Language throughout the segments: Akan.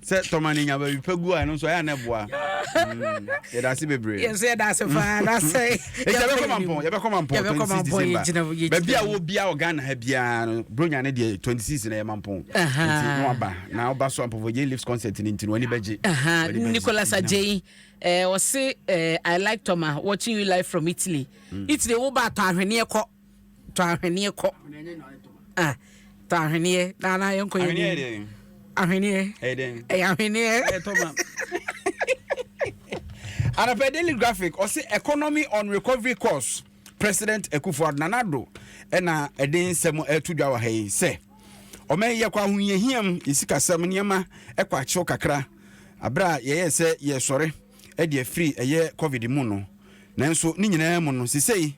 Sɛ tɔma no nya baabi pɛ gu a, ɛno nso ɛyɛ a na ɛboa. Yɛda ase bebree. Yɛn nso yɛda ase paa na sɛ Eti yɛbɛkɔ Mampɔn, yɛbɛkɔ Mampɔn Yɛbɛkɔ 26 Mampɔn, December. yɛgyina Baabi a wɔ biara wɔ Ghana ha biara no, Bronya ne deɛ 26 na ɛyɛ Mampɔn. Nti na waba na woba so Ampofo J Lips concert no nti no w'ani bɛgye. W'ani bɛgye. Nicholas Gyina mu. Adjei, ɔse I like Toma watching you live from Italy. Italy wo ba tɔ ahweneɛ kɔ. Tɔ ahweneɛ kɔ. Ah, tɔ ahweneɛ na na yɛnkɔ yɛn Ahweneɛ yɛ anim. dɛn? Ahweneɛ. Ɛyɛ dɛn? Ɛyɛ ahweneɛ. Ɛyɛ Toma. Anɔpɛ Daily Graphic ɔse economy on recovery course, President Akufo-Addo, Nana Addo ɛna ɛde nsɛm ɛto dwa wɔ ha yi sɛ ɔman yi yɛkɔ ahohiahia mu, yɛsikasɛm nneɛma ɛkɔ akyew kakra abere a yɛyɛ sɛ yɛsɔre ɛde afiri ɛyɛ COVID mu no, nanso ne nyinaa mu no sisei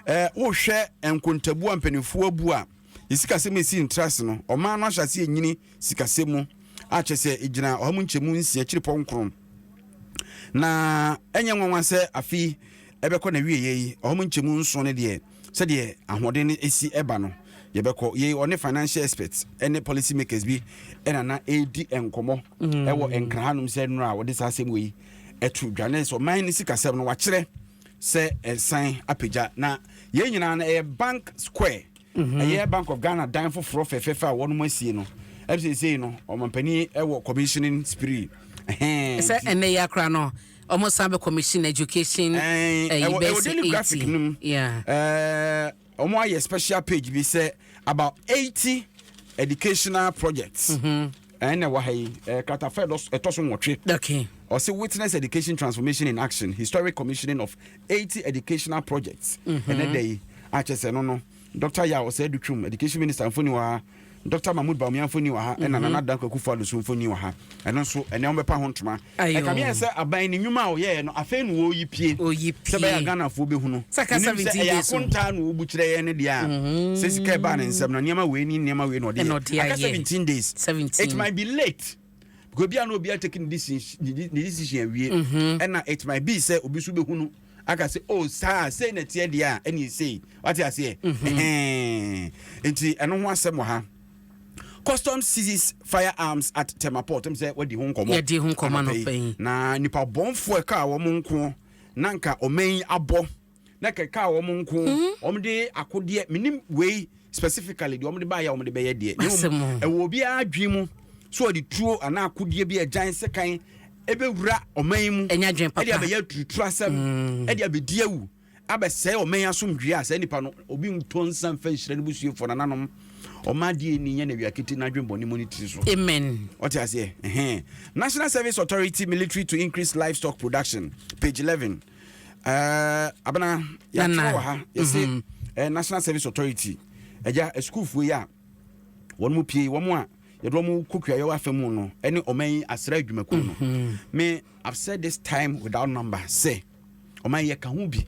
wohwɛ nkontabu a mpanimfoɔ abu a yɛsikasɛm esi ntrase no, ɔman no ahyɛ ase ɛnyini sikasɛm mu akyɛ sɛ ɛgyina 106.9 na ɛnyɛ nwanwa sɛ afei ɛbɛkɔ na wie yi 107 no deɛ, sɛdeɛ ahoɔden no esi ɛba no yɛbɛkɔ yei. Ɔne financial experts ɛne policy makers bi ɛna na ɛredi nkɔmmɔ ɛwɔ Nkra hanom sɛ nnora a wɔde saa asɛm wei ɛto dwa ne sɛ ɔman no sikasɛm no wakyerɛ sɛ ɛsan apagya na yɛn nyinaa no ɛyɛ Bank Square, ɛyɛ Bank of Ghana dan foforɔ fɛfɛɛfɛ a wɔnom asie no ɛbi sɛ no ɔmampanin ɛwɔ commissioning spree. Sɛ ɛnɛ yi akora no ɔmo san bɛ commission education. Ɛwɔ Ɛyi bɛyɛ ɛwɔ sɛ Daily Graphic 80. no mu. Ɔmo ayɛ special page bi sɛ about 80 educational projects ɛna ɛwɔ ha yi, kratafa ɛtɔ so 8. Ɔsɛ "Witness education transformation in action, historic commissioning of 80 educational projects." Ɛnɛ da yi akyɛ sɛ no Dr. Yaw Osei Adutwum, education minister, mfoni wɔ ha, Dr. Mahmood Bawumia mfoni wɔ ha, ɛna Nana Dankwa Akufo Addo so mfoni wɔ ha. Ɛno nso ɛnɛ wɔn bɛpa ho ntoma. Ayo. Ɛka mi yɛ sɛ aban ne nnwuma a ɔyɛɛ no afei na wɔyi pie Oyi sɛ bɛyɛ a pie. Ghanafoɔ bɛhu no. Sɛ aka Menim sɛ 17 ɛyɛ days o. akontaa na wɔbu kyerɛ yɛn no deɛ a sɛ sika ɛbaa ne nsɛm no, nneɛma wei ne nneɛma wei na ɔde Ɛna yɛ. ɔde Aka ayɛ. 17 days. 17. It might be late because obi a na obi a take ne decision ne decision awie, ɛna it might be sɛ obi nso bɛhu no aka sɛ, oh, saa sei na teɛ deɛ a ɛne sei wate aseɛ. Ɛhɛn. Nti ɛno ho asɛm wɔ ha. Customs seizes firearms at Tema Port, sɛ wadi ho nkɔmmɔ. Yɛdi ho nkɔmmɔ anɔpa yi. anɔpa yi. Na nipa bɔnfoɔ ɛka a wɔn nko na nka ɔman yi abɔ na kɛkɛ a wɔn nko wɔn de akodeɛ minim wei specifically deɛ wɔn de baayɛ a wɔn de bɛyɛ deɛ. Na mmom, Asɛm o. ɛwɔ obiara adwene mu so ɔde tuo anaa akodeɛ bi agyan sekan ɛbɛwura ɔman yi mu Ɛnyɛ adwene papa. ɛde abɛyɛ turutu asɛm, ɛde abɛdi awu, abɛsɛe ɔman yi asomdwie a saa nipa no obi ntɔ nsa mfa nhyira no busuafoɔ nananom ɔma adeɛ ni nyɛ na wia kete n'adwene bɔne mu ne tiri so. Amen. Ɔte aseɛ. Ɛhɛn. National Service Authority military to increase livestock production, page 11. Abena yɛatwerɛ Nana. wɔ ha yɛsɛ National Service Authority ɛgya asukuufoɔ yi a wɔn mu pie wɔn a yɛde wɔn kɔ kuayɛ afa mu no ɛne ɔman yi asra adwumakuo no. Me, I've said this time without number sɛ ɔman yi yɛka ho bi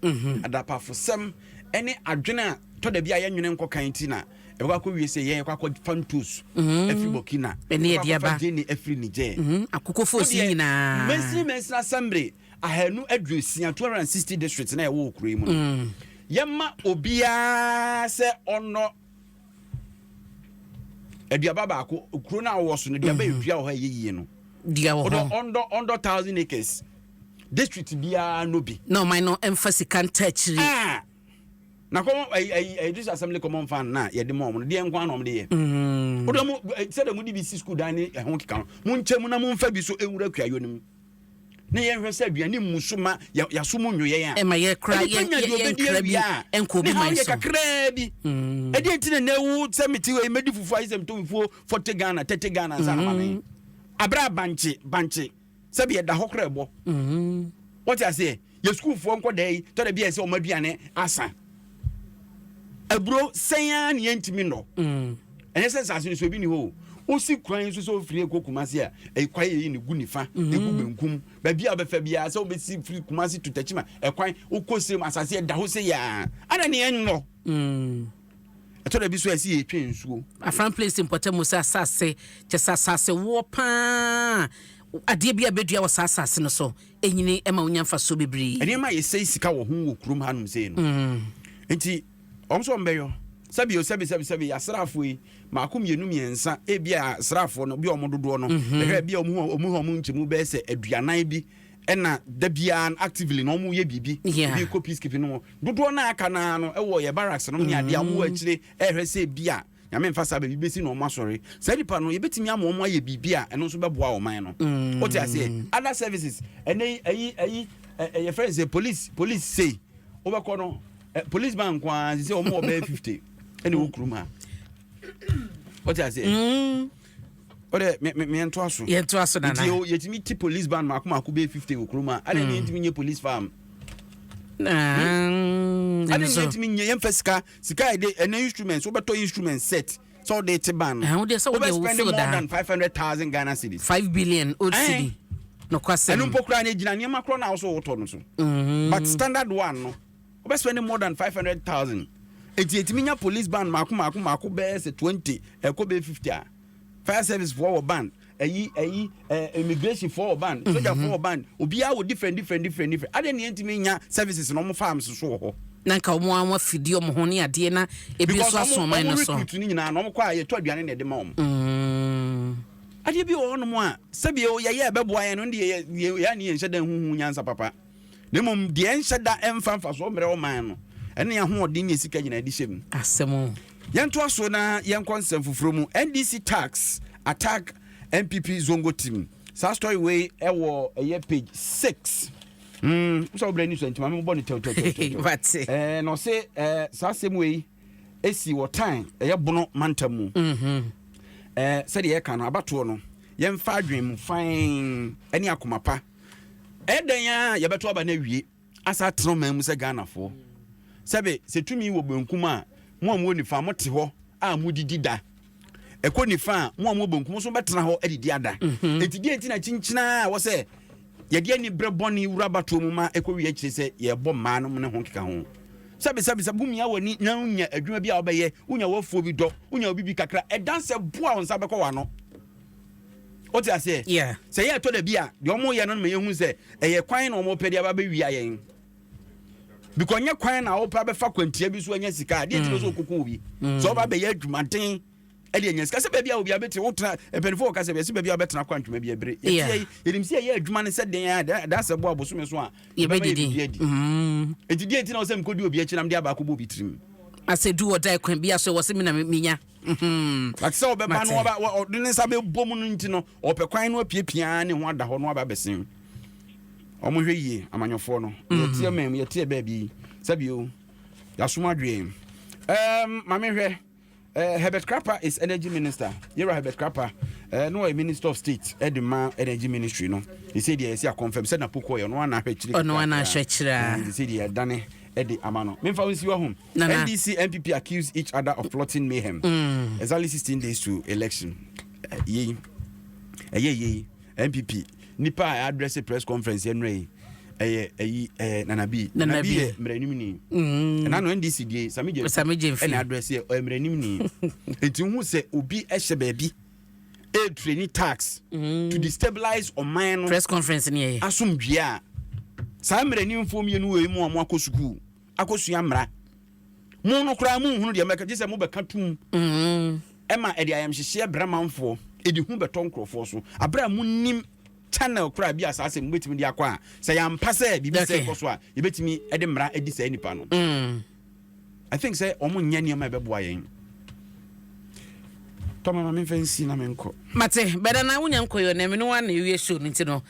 adapafosɛm ɛne adwene a tɔda bi a yɛnwene nkɔ kan ti na ɛbɛkɔ akɔ wie sɛ yɛn yɛkɔ akɔ fa ntos afiri Burkina, Ɛne yɛde yɛkɔ akɔfa aba. gyeene afiri Niger. Akokɔfoɔ si nyinaa. Mansini assembly 260, 260 districts na ɛwɔ wɔ kuro yi mu no, yɛma obiara sɛ ɔnɔ aduaba baako. Kuro no a wɔwɔ so no, aduaba yɛdua wɔ hɔ a ɛyɛ yie no, Dua wɔ ɔdɔ hɔ. Ɔndɔ 1,000 acres, district biara no bi. Na ɔman no ɛmfa sika nta akyiri. Ah! Na kɔmɔ ɛyi ɛyi ɛyi district assembly common fund na yɛde ma ɔmo no deɛ nkwa na ɔmo de yɛ o de mo sɛdeɛ mo de bi si school dan ne ɛho keka no, mo nkyɛn mu na mo nfa bi so ewura kuayɔ no mu na yɛnhwɛ sɛ aduane mu so ma yaso mu nwo yɛn a Ɛma yɛ kora Nipa nya deɛ ɔbɛdi yɛnkra bi awie a, ɛnkɔ obi ne haw man yɛ so. Kakraa bi ɛdeɛ nti na na ewu sɛ mete wei mɛdi fufuo ayi sɛ metɔ fufuo 40 Ghana, 30 Ghana nsa na ma me abrɛ a bankye bankye sɛbi ɛda hɔ kora ɛbɔ. Wɔte aseɛ, yɛ sukuufoɔ nkɔdaa yi tɔda bi a ɛsɛ ɔmo aduane asa aburo sɛn ara ne yɛntumi nnɔ. Ɛnyɛ sɛ nsase no so ebi ni hɔ o, wosi kwan nso sɛ ofiri ekɔ Kumase a, ɛyi kwan yɛ yi ne gu nifa egu benkum baabi a wobɛfɛ biara sɛ wobɛsi firi Kumase to Tɛkyima ɛkwan wokɔ sirem asase ɛda hɔ sɛ yaa ana ne yɛn nnɔ. Ɛtɔ da bi so a ɛsi yɛtwa nsuo. Afram Place mpɔtam sɛ asase kyɛ sɛ asase woɔ paa, adeɛ bi a bɛdua wɔ saa asase no so ɛnyini ma wonya mfasoɔ bebree. Nneɛma a yɛsɛe sika wɔ ho wɔ kurom hanom sei no nti ɔm sɛ ɔmbɛyɔ. Sɛbi o, sɛbi sɛbi sɛbi, asraafoɔ yi maako, mmienu, mmiɛnsa, ebi a asraafoɔ no bi a ɔmo dodoɔ no ɛhwɛ bi a ɔmo ho nkyɛmu bɛyɛ sɛ 40 bi, ɛna da biara no actively na ɔmo yɛ biribi. Ebi kɔ peacekeeping no, dodoɔ no aka naa no ɛwɔ yɛ barracks no ne adeɛ a ɔmo wɔ akyire ɛhwɛ sɛ bi a Nyame nfa saa baabi bɛsi na ɔmo asɔre. Saa nipa no yɛbɛtumi ama ɔmo ayɛ biribi a ɛno nso bɛboa ɔman no. Wote aseɛ? Other services ɛnɛ yi, ɛyi ɛyɛ fɛn sɛ police sei wobɛkɔ no, police band nko ara sɛ ɔmo wɔ bɛyɛ 50 ɛna ɛwɔ kurom ha. Wote aseɛ? Wode meɛntoa so. Yɛntoa so, Nana. Nti yɛtumi ti police band maako maako bɛyɛ 50 wɔ kurom a, ade ne yɛntumi nyɛ police farm? Ade ɛno ne so. yɛntumi nyɛ, yɛmfa sika a yɛde ɛnɛ instruments, wobɛtɔ instrument set sɛ wode te band no, Ah, wode sɛ wode wo wobɛ spend field more a. than 500,000 Ghana cedis. 5 billion old cedi, nokwasɛm. Ɛno mpo koraa no gyina nneɛma korɔ no a wo so wotɔ no so, but standard one no wobɛ spend more than 500,000. Enti yɛtumi nya police band maako maako maako bɛyɛ sɛ 20 ɛkɔ bɛyɛ 50 a, fire service foɔ wɔ band, ɛyi immigration foɔ wɔ band, soldier foɔ wɔ band, obiara wɔ different different different different. Adeɛ ne yɛntumi nya services na ɔmo farms so wɔ hɔ? Na nka ɔmo a afidi ɔmo ho ne adeɛ na ebi Because nso aso ɔman ɔmo no so. recruit no nyinaa na ɔmo kɔ a, yɛtɔ aduane na ɛde ma ɔmo. Adeɛ bi wɔ hɔnom a sɛbi yɛyɛ ɛbɛboa yɛn no deɛ, yɛ ne yɛnhyɛ da huhu nyansa papa, na mmom deɛ ɛnhyɛ da ɛmfa mfa so mmerɛ ɔman no, ɛne yɛn ahoɔden ne sika nyinaa de hyɛ mu. Asɛm o. Yɛntoa so na yɛnkɔ nsɛm foforɔ mu. NDC tax attack NPP Zongo team, saa story wei ɛwɔ ɛyɛ page 6. Sɛ wobrɛ ni so nti ma mebɔ no tɛwtɛwtɛw. Wate. Na ɔse saa asɛm wei ɛsi wɔ tan ɛyɛ Bono mantam mu. Sɛdeɛ yɛka no, abatoɔ no yɛmfa adwen mu fan ɛne akoma pa. Ɛdɛn a yɛbɛto aba no awie asa atena ɔman mu sɛ Ghanafoɔ, sɛbe sɛ tumi wɔ benkum a, mo a mowɔ nifa mote hɔ a modidi da, ɛkɔ nifa a, mo a mowɔ benkum nso bɛtena hɔ adidi ada. Enti deɛ nti na kyinkyinaa a wɔ sɛ yɛde ani berɛ bɔne wura batoɔ mu ma ɛkɔ wie akyire sɛ yɛbɔ mmaa no mu ne ho keka ho? Sɛbe sɛbe sɛ womia w'ani na wonya adwuma bi a wobɛyɛ, wonya wafuo bi dɔ, wonya obi bi kakra ɛdan sɛ boa wo nsa bɛkɔ w'ano. Wote aseɛ? Yeah. Sɛ yɛ ɛtɔ da bi a, deɛ ɔmo yɛ no ma yɛhu sɛ ɛyɛ kwan na ɔmo pɛ de aba bɛwia yɛn, because nyɛ kwan na wopɛ abɛfa kwantia bi so anya sika a, deɛ nti no sɛ wokoko obi sɛ woba bɛyɛ adwumaden ɛde anya sika sɛ baabi a obi abɛte wotena, mpanimfoɔ wɔka sɛ bɛsɛ baabi a wobɛtena kɔ antwoma bi abere. Yeah. Yɛtie yi, yɛnim sɛ yɛyɛ adwuma no sɛ den a da sɛ boa bosome so a yɛbɛma yɛ yɛbɛdidi. Biribi adi. Enti deɛ nti na wo sɛ mekɔdi obi akyi na mede aba akɔbɔ obi tirim? Asɛ du wɔ da kwan bi aso wɔ sɛ me na menya. Ate sɛ ɔbɛba no Mate. ɔde ne nsa bɛbɔ mu no nti no, ɔpɛ kwan no apiapia ne ho ada hɔ no aba abɛsen. Ɔmo hwɛ yie, amanyɔfoɔ no. Yɛteɛ man mu, yɛteɛ baabi sɛbio yɛasom adwene. Maame hwɛ, Herbert Krapa is energy minister. Yɛwura Herbert Krapa no ɔyɛ minister of state ɛde ma energy ministry no. Ɛsɛ deɛ yɛsi akɔnfɛm sɛ Napo kɔ yɛ ɔno ana ahwɛ akyire. Ɔno ana ahwɛ akyire a. Ɛsɛ deɛ yɛdane ɛde ama no. Memfa wo nsi wɔ ho. Nana. NDC NPP accuse each other of plotting mayhem. Exactly 16 days to election. Yei ɛyɛ yei NPP nipa a address press conference yɛn yi ɛyɛ ɛyi Nana B. Nana B B. yɛ mmerɛnim ni. Ɛna no NDC die Sami Gyamfi. Sami Gyamfi. Ɛna address yɛ ɔyɛ mmerɛnim ni. Eti hu sɛ obi ɛhyɛ baabi ɛretraining tax to destabilize ɔman no. Press conference ni yɛ. Asomdwie a saa mmeranimfoɔ mmienu wei mu a mo akɔ sukuu akɔsua mmara mo no koraa monhunu deɛ mɛka gye sɛ mobɛka tom. Ɛma ɛde ayamhyehyeɛ brɛ manfoɔ, ɛde hu bɛtɔ nkurɔfoɔ so aberɛ a monim channel koraa bi a saa sɛ mobɛtumi de akɔ a, sɛ yɛampa sɛ biribi sɛ ɛkɔ so a, yɛbɛtumi de mmara adi saa nipa no. I think sɛ ɔmo nyɛ nneɛma a ɛbɛboa yɛn. Tɔma ma memfa nsi na menkɔ. Mate, bɛda na wonya nkɔyɔ na mene wa na ɛwie show no nti no.